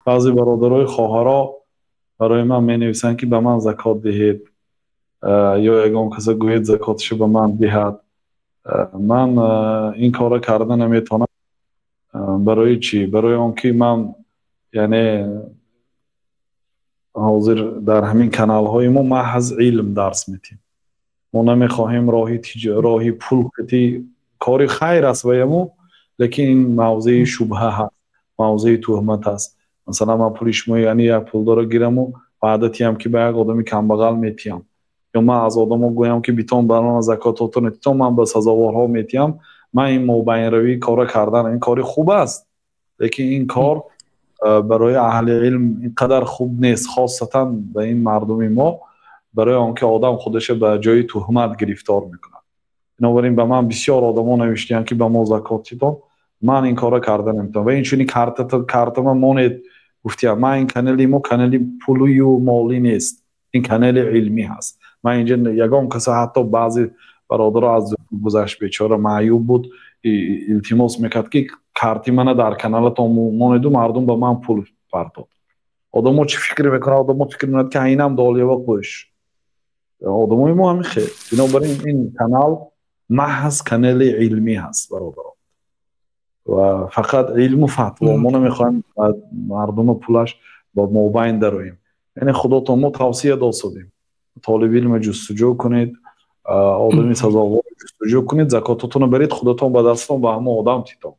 Баъзе бародарои хоҳаро барои ман менависанд, ки ба ман закот диҳед ё ягон каса гӯед, закоташо ба ман диҳад. Ман ин корро карда наметавонам. Барои чӣ? Барои он ки ман, яъне, ҳозир дар ҳамин каналҳои мо маҳз илм дарс медиҳем. Мо намехоҳем роҳи пул кати кори хайр аст ваямо, лекин ин мавзеи шубҳа ҳаст, мавзеи туҳмат аст. Масалан, ман пули шумо, яъне як пулдора гираму ваъда тиҳам, ки ба як одами камбағал метиҳам, ё ман аз одамо гӯям, ки битон ба ман закототро титон, ман ба сазоворҳо метиҳам. Ман ин мобайнравии кора кардан, ин кори хуб аст, лекин ин кор барои аҳли илм ин қадар хуб нест, хосатан ба ин мардуми мо, барои он ки одам худаша ба ҷои туҳмат гирифтор мекунад. Бинобар ин ба ман бисёр одамо навиштиянд, ки ба мо закот титон. Ман ин корро карда наметавонам. Ва инчунин картама монед гуфтиям. Ман ин канали мо канали пулию молӣ нест, ин канали илмӣ ҳаст. Ман инҷа ягон каса, ҳатто баъзе бародаро аз гузашт, бечора маъюб буд, илтимос мекард, ки карти мана дар каналатон монеду мардум ба ман пул партод. Одамо чӣ фикр мекунад? Одамо фикр мекунад, ки инам долиява қӯш. Одамои мо ҳамин хел. Бинобар ин ин канал маҳз канали илмӣ ҳаст, бародаро, ва фақат илму фатво. Мо намехоҳем мардума пулаш ба мобайн дароем. Яъне худотон мо тавсия досудем: толиби илма ҷустуҷӯ кунед, одами сазовор ҷустуҷӯ кунед, закототонро баред, худатон ба дастатон ба ҳамон одам титон.